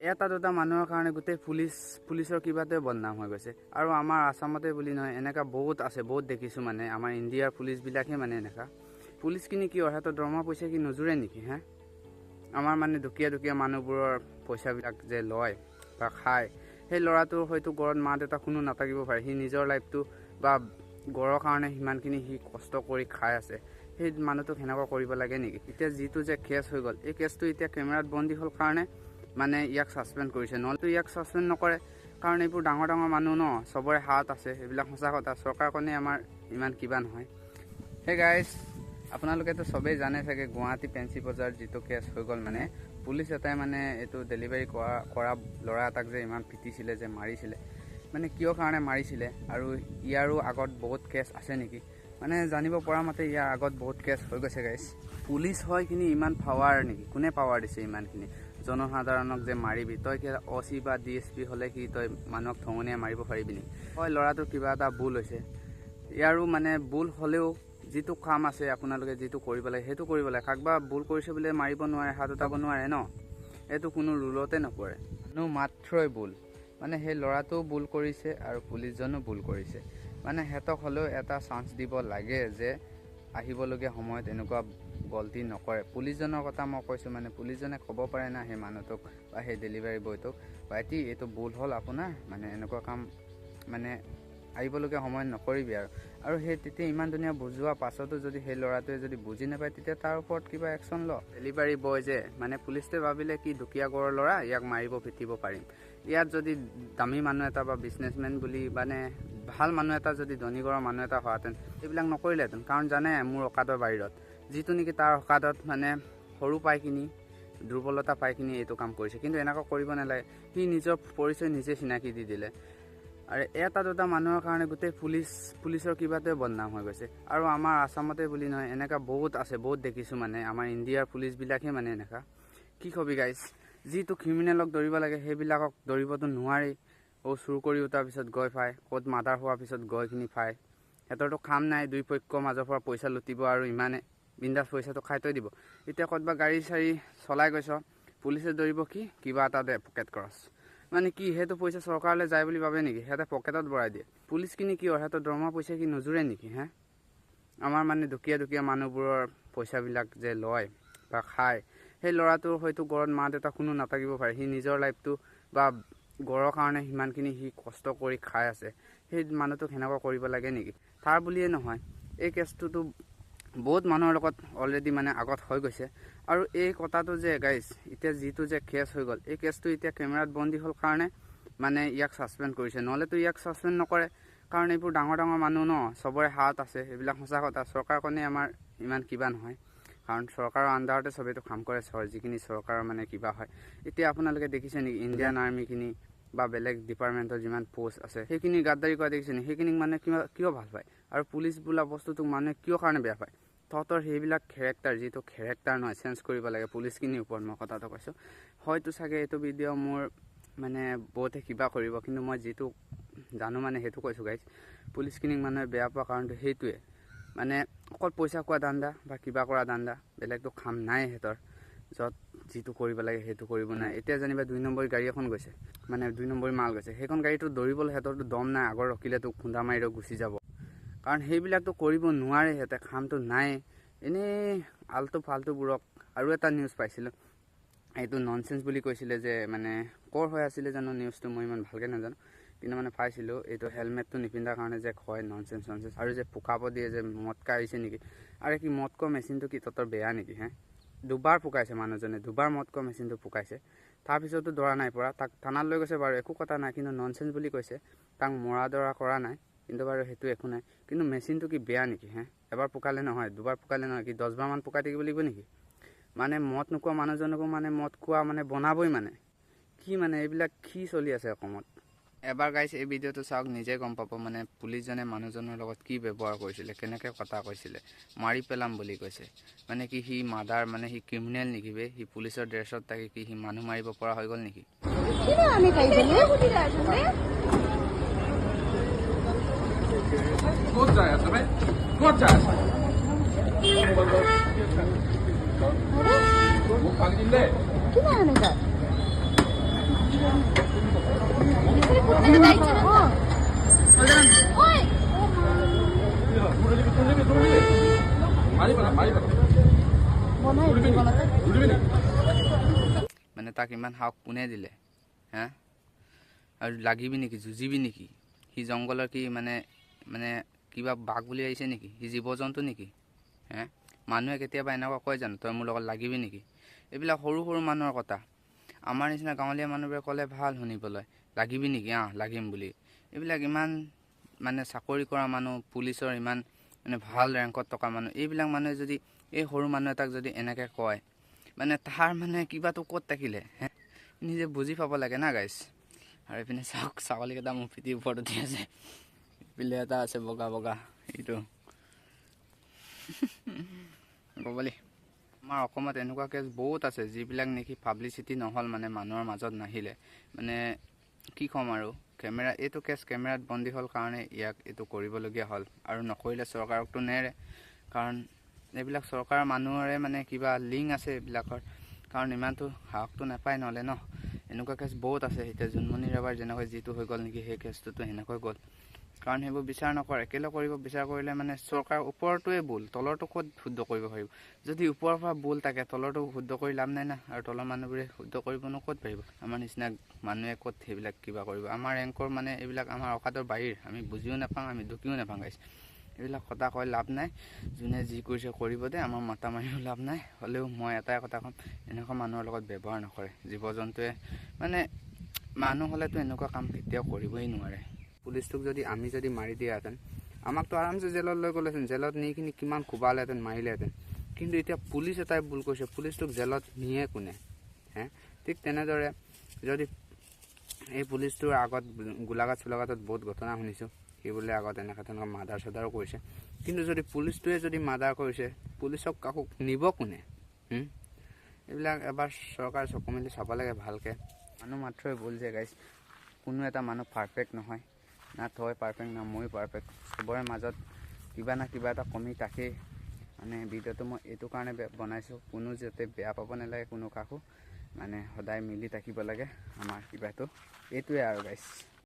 এটা দুটা মানুহৰ কাৰণে গোটেই পুলিচৰ কিবাটোৱে বদনাম হৈ গৈছে। আৰু আমাৰ আছামতে বুলি নহয়, এনেকুৱা বহুত আছে, বহুত দেখিছোঁ। মানে আমাৰ ইণ্ডিয়াৰ পুলিচবিলাকে মানে এনেকুৱা পুলিচখিনি কি সিহঁতৰ দৰমহা পইচা কি নোজোৰে নেকি হে? আমাৰ মানে দুখীয়া দুখীয়া মানুহবোৰৰ পইচাবিলাক যে লয় বা খায়, সেই ল'ৰাটোৰ হয়তো ঘৰত মা দেউতা কোনো নাথাকিব পাৰে, সি নিজৰ লাইফটো বা ঘৰৰ কাৰণে সিমানখিনি সি কষ্ট কৰি খাই আছে, সেই মানুহটোক সেনেকুৱা কৰিব লাগে নেকি? এতিয়া যিটো যে কেছ হৈ গ'ল, এই কেছটো এতিয়া কেমেৰাত বন্দী হ'ল কাৰণে মানে ইয়াক ছাছপেণ্ড কৰিছে, নহ'লেতো ইয়াক ছাছপেণ্ড নকৰে। কাৰণ এইবোৰ ডাঙৰ ডাঙৰ মানুহ ন, চবৰে হাত আছে, এইবিলাক সঁচা কথা। চৰকাৰখনে আমাৰ ইমান কিবা নহয়। সেই গাইজ, আপোনালোকেতো চবেই জানে চাগে গুৱাহাটী ফেঞ্চি বজাৰ যিটো কেছ হৈ গ'ল, মানে পুলিচ এটাই মানে এইটো ডেলিভাৰী কৰা ল'ৰা এটাক যে ইমান পিটিছিলে, যে মাৰিছিলে, মানে কিয় কাৰণে মাৰিছিলে? আৰু ইয়াৰো আগত বহুত কেছ আছে নেকি? মানে জানিব পৰা মতে ইয়াৰ আগত বহুত কেছ হৈ গৈছে গাইজ। পুলিচ হয় কিনি ইমান পাৱাৰ নেকি? কোনে পাৱাৰ দিছে ইমানখিনি জনসাধাৰণক যে মাৰিবি? তই কি অ' চি বা ডি এছ পি হ'লে কি তই মানুহক থঙনীয়াই মাৰিব পাৰিবি নেকি? হয়, ল'ৰাটোৰ কিবা এটা ভুল হৈছে, ইয়াৰো মানে ভুল হ'লেও যিটো কাম আছে আপোনালোকে যিটো কৰিব লাগে সেইটো কৰিব লাগে। কাকবা ভুল কৰিছে বুলিয়ে মাৰিব নোৱাৰে, হাত উঠাব নোৱাৰে ন, এইটো কোনো ৰুলতে নপৰে। মানুহ মাত্ৰই ভুল, মানে সেই ল'ৰাটোও ভুল কৰিছে আৰু পুলিচজনো ভুল কৰিছে। মানে সিহঁতক হ'লেও এটা চান্স দিব লাগে যে আহিবলগীয়া সময়ত এনেকুৱা গলতি নকৰে। পুলিচজনৰ কথা মই কৈছোঁ, মানে পুলিচজনে ক'ব পাৰে না সেই মানুহটোক বা সেই ডেলিভাৰী বয়টোক, ভাইটি এইটো ভুল হ'ল আপোনাৰ, মানে এনেকুৱা কাম মানে আহিবলগীয়া সময়ত নকৰিবি আৰু। আৰু সেই তেতিয়া ইমান ধুনীয়া বুজোৱা পাছতো যদি সেই ল'ৰাটোৱে যদি বুজি নাপায়, তেতিয়া তাৰ ওপৰত কিবা একশ্যন ল। ডেলিভাৰী বয় যে মানে পুলিচটোৱে ভাবিলে কি দুখীয়া ঘৰৰ ল'ৰা, ইয়াক মাৰিব পিটিব পাৰিম। ইয়াত যদি দামী মানুহ এটা বা বিজনেছমেন বুলি মানে ভাল মানুহ এটা যদি ধনী ঘৰৰ মানুহ এটা হোৱাহেঁতেন এইবিলাক নকৰিলেহেঁতেন। কাৰণ জানে মোৰ অকাদৰ বাহিৰত, যিটো নেকি তাৰ অকাদত মানে সৰু পাই কিনি দুৰ্বলতা পাই কিনি এইটো কাম কৰিছে। কিন্তু এনেকুৱা কৰিব নালাগে, সি নিজৰ পৰিচয় নিজে চিনাকি দি দিলে। আৰু এটা দুটা মানুহৰ কাৰণে গোটেই পুলিচৰ কিবাটোৱে বদনাম হৈ গৈছে। আৰু আমাৰ আছামতে বুলি নহয়, এনেকুৱা বহুত আছে, বহুত দেখিছোঁ। মানে আমাৰ ইণ্ডিয়াৰ পুলিচবিলাকে মানে এনেকুৱা কি কবি গাইজ, যিটো ক্ৰিমিনেলক ধৰিব লাগে সেইবিলাকক ধৰিবতো নোৱাৰি। অ' চুৰ কৰি উঠাৰ পিছত গৈ পায়, ক'ত মাৰ্ডাৰ হোৱাৰ পিছত গৈখিনি পায়, সিহঁতৰতো কাম নাই, দুই পক্ষৰ মাজৰ পৰা পইচা লুটিব আৰু ইমানে বিন্দাছ পইচাটো খাই থৈ দিব। এতিয়া ক'ৰবাত গাড়ী চাড়ী চলাই গৈছ, পুলিচে ধৰিব কি কিবা এটা দে পকেট খৰচ, মানে কি সেইটো পইচা চৰকাৰলৈ যায় বুলি ভাবে নেকি? সিহঁতে পকেটত ভৰাই দিয়ে। পুলিচখিনি কি সিহঁতৰ দৰমহা পইচা কি নোজোৰে নেকি হে? আমাৰ মানে দুখীয়া দুখীয়া মানুহবোৰৰ পইচাবিলাক যে লয় বা খায়, সেই ল'ৰাটোৰ হয়তো ঘৰত মা দেউতা কোনো নাথাকিব পাৰে, সি নিজৰ লাইফটো বা ঘৰৰ কাৰণে সিমানখিনি সি কষ্ট কৰি খাই আছে, সেই মানুহটোক সেনেকুৱা কৰিব লাগে নেকি? তাৰ বুলিয়ে নহয়, এই কেছটোতো বহুত মানুহৰ লগত অলৰেডি মানে আগত হৈ গৈছে। আৰু এই কথাটো যে গাইজ, এতিয়া যিটো যে কেছ হৈ গ'ল, এই কেছটো এতিয়া কেমেৰাত বন্দী হ'ল কাৰণে মানে ইয়াক ছাছপেণ্ড কৰিছে, নহ'লেতো ইয়াক ছাছপেণ্ড নকৰে। কাৰণ এইবোৰ ডাঙৰ ডাঙৰ মানুহ ন, চবৰে হাত আছে, এইবিলাক সঁচা কথা। চৰকাৰখনে আমাৰ ইমান কিবা নহয়, কাৰণ চৰকাৰৰ আণ্ডাৰতে চবেইটো কাম কৰে, যিখিনি চৰকাৰৰ মানে কিবা হয়। এতিয়া আপোনালোকে দেখিছে নেকি ইণ্ডিয়ান আৰ্মিখিনি বা বেলেগ ডিপাৰ্টমেণ্টৰ যিমান প'ষ্ট আছে সেইখিনি গাদ্দাৰি কৰা দেখিছে নেকি? সেইখিনিক মানুহে কিয় ভাল পায়? আৰু পুলিচ বোলা বস্তুটোক মানুহে কিয় কাৰণে বেয়া পায়? তহঁতৰ সেইবিলাক কেৰেক্টাৰ, যিটো কেৰেক্টাৰ নহয়, চেঞ্জ কৰিব লাগে পুলিচখিনিৰ ওপৰত মই কথাটো কৈছোঁ। হয়তো চাগে এইটো ভিডিঅ' মোৰ মানে বহুতে কিবা কৰিব, কিন্তু মই যিটো জানো মানে সেইটো কৈছোঁ গাইজ। পুলিচখিনিক মানুহে বেয়া পোৱা কাৰণটো সেইটোৱে, মানে অকল পইচা খোৱা ধান্দা বা কিবা কৰা ধান্দা, বেলেগতো কাম নাই সিহঁতৰ। য'ত যিটো কৰিব লাগে সেইটো কৰিব নাই। এতিয়া যেনিবা 2 নম্বৰ গাড়ী এখন গৈছে, মানে 2 নম্বৰ মাল গৈছে, সেইখন গাড়ীটো দৌৰিবলৈ সিহঁতৰতো দম নাই, আগৰ ৰখিলে তোক খুন্দা মাৰি গুচি যাব। কাৰণ সেইবিলাকতো কৰিব নোৱাৰে, সিহঁতে কামটো নাই, এনেই আল্টু ফাল্টুবোৰক। আৰু এটা নিউজ পাইছিলোঁ, এইটো ননচেঞ্চ বুলি কৈছিলে যে, মানে ক'ৰ হৈ আছিলে জানো নিউজটো, মই ইমান ভালকৈ নাজানো, কিন্তু মানে পাইছিলোঁ এইটো হেলমেটটো নিপিন্ধাৰ কাৰণে যে কয় ননচেঞ্চ ননচেঞ্চ, আৰু যে পোকাব দিয়ে যে মদ খাই আহিছে নেকি। আৰে কি মদ খোৱা মেচিনটো কি তহঁতৰ বেয়া নেকি হে? দুবাৰ ফুকাইছে মানুহজনে, দুবাৰ মদ খোৱা মেচিনটো ফুকাইছে, তাৰপিছতো ধৰা নাই পৰা, তাক থানাত লৈ গৈছে বাৰু, একো কথা নাই, কিন্তু ননচেঞ্চ বুলি কৈছে, তাক মৰা দৰা কৰা নাই, কিন্তু বাৰু সেইটো একো নাই, কিন্তু মেচিনটো কি বেয়া নেকি হে? এবাৰ ফুকালে নহয়, দুবাৰ ফুকালে নহয়, কি 10বাৰমান ফুকাই থাকিব লাগিব নেকি? মানে মদ নোখোৱা মানুহজনকো মানে মদ খোৱা মানে বনাবই, মানে কি মানে এইবিলাক কি চলি আছে অসমত? এবাৰ গাইছ এই ভিডিঅ'টো চাওক, নিজে গম পাব মানে পুলিচজনে মানুহজনৰ লগত কি ব্যৱহাৰ কৰিছিলে, কেনেকৈ কথা কৈছিলে, মাৰি পেলাম বুলি কৈছে। মানে কি সি মাৰ্ডাৰ, মানে সি ক্ৰিমিনেল নেকি বে? সি পুলিচৰ ড্ৰেছত থাকি কি সি মানুহ মাৰিব পৰা হৈ গ'ল নেকি? মানে তাক ইমান সাহস কোনে দিলে হা? আৰু লাগিবি নেকি, যুঁজিবি নেকি? সি জংঘলৰ কি মানে মানে কিবা বাঘ বুলি আহিছে নেকি? সি জীৱ জন্তু নেকি হে? মানুহে কেতিয়াবা এনেকুৱা কয় জানো, তই মোৰ লগত লাগিবি নেকি? এইবিলাক সৰু সৰু মানুহৰ কথা। আমাৰ নিচিনা গাঁৱলীয়া মানুহবোৰে ক'লে ভাল শুনিবলৈ, লাগিবি নেকি, আহ লাগিম বুলি। এইবিলাক ইমান মানে চাকৰি কৰা মানুহ, পুলিচৰ ইমান মানে ভাল ৰেংকত থকা মানুহ, এইবিলাক মানুহে যদি এই সৰু মানুহ এটাক যদি এনেকৈ কয়, মানে তাৰ মানে কিবাটো ক'ত থাকিলে হে? নিজে বুজি পাব লাগে না গাইছ। আৰু এইপিনে চাওক, ছাগলীকেইটা মোৰ পিঠিৰ ওপৰত উঠি আছে। এইপিনে এটা আছে বগা বগা, এইটো ক'বলি। আমাৰ অসমত এনেকুৱা কেছ বহুত আছে যিবিলাক নেকি পাব্লিচিটি নহ'ল, মানে মানুহৰ মাজত নাহিলে। মানে কি ক'ম আৰু, কেমেৰা এইটো কেছ কেমেৰাত বন্দী হ'ল কাৰণে ইয়াক এইটো কৰিবলগীয়া হ'ল। আৰু নকৰিলে চৰকাৰকতো নেৰে, কাৰণ এইবিলাক চৰকাৰৰ মানুহৰে মানে কিবা লিংক আছে এইবিলাকৰ, কাৰণ ইমানটো সাহসটো নাপায় নহ'লে ন। এনেকুৱা কেছ বহুত আছে। এতিয়া জোনমণি ৰাভাৰ যেনেকৈ যিটো হৈ গ'ল নেকি, সেই কেছটোতো সেনেকৈ গ'ল, কাৰণ সেইবোৰ বিচাৰ নকৰে। কেলৈ কৰিব? বিচাৰ কৰিলে মানে চৰকাৰৰ ওপৰটোৱে ভুল, তলৰটো ক'ত শুদ্ধ কৰিব পাৰিব? যদি ওপৰৰ পৰা ভুল থাকে, তলৰটো শুদ্ধ কৰি লাভ নাই না। আৰু তলৰ মানুহবোৰে শুদ্ধ কৰিবনো ক'ত পাৰিব? আমাৰ নিচিনা মানুহে ক'ত সেইবিলাক কিবা কৰিব? আমাৰ ৰেংকৰ মানে এইবিলাক আমাৰ অকাতৰ বাহিৰ, আমি বুজিও নাপাওঁ, আমি ঢুকিও নাপাওঁ গাইছ। এইবিলাক কথা কৈ লাভ নাই, যোনে যি কৰিছে কৰিব দে, আমাৰ মাতা মাৰিও লাভ নাই। হ'লেও মই এটাই কথা ক'ম, এনেকুৱা মানুহৰ লগত ব্যৱহাৰ নকৰে। জীৱ জন্তুৱে মানে মানুহ হ'লেতো এনেকুৱা কাম কেতিয়াও কৰিবই নোৱাৰে। পুলিচটোক যদি আমি যদি মাৰি দিয়াহেঁতেন, আমাকতো আৰামছে জেলত লৈ গ'লহেঁতেন, জেলত নি কিনি কিমান কোবালেহেঁতেন, মাৰিলেহেঁতেন। কিন্তু এতিয়া পুলিচ এটাই ভুল কৰিছে, পুলিচটোক জেলত নিয়ে কোনে হে? ঠিক তেনেদৰে যদি এই পুলিচটোৰ আগত গোলাঘাট চোলাঘাটত বহুত ঘটনা শুনিছোঁ, সি বোলে আগত এনেকুৱা তেনেকুৱা মাৰ্ডাৰ চাৰ্ডাৰো কৰিছে। কিন্তু যদি পুলিচটোৱে যদি মাৰ্ডাৰ কৰিছে, পুলিচক কাকো নিব কোনে? এইবিলাক এবাৰ চৰকাৰে চকু মেলি চাব লাগে ভালকৈ। মানুহ মাত্ৰই ভুল যে গাইছ, কোনো এটা মানুহ পাৰফেক্ট নহয়, না তই পাৰফেক্ট না ময়ো পাৰফেক্ট। চবৰে মাজত কিবা না কিবা এটা কমি থাকেই। মানে ভিডিঅ'টো মই এইটো কাৰণে বনাইছোঁ, কোনো যাতে বেয়া পাব নালাগে কোনো কাকো, মানে সদায় মিলি থাকিব লাগে আমাৰ কিবাটো, এইটোৱে আৰু গাইছ।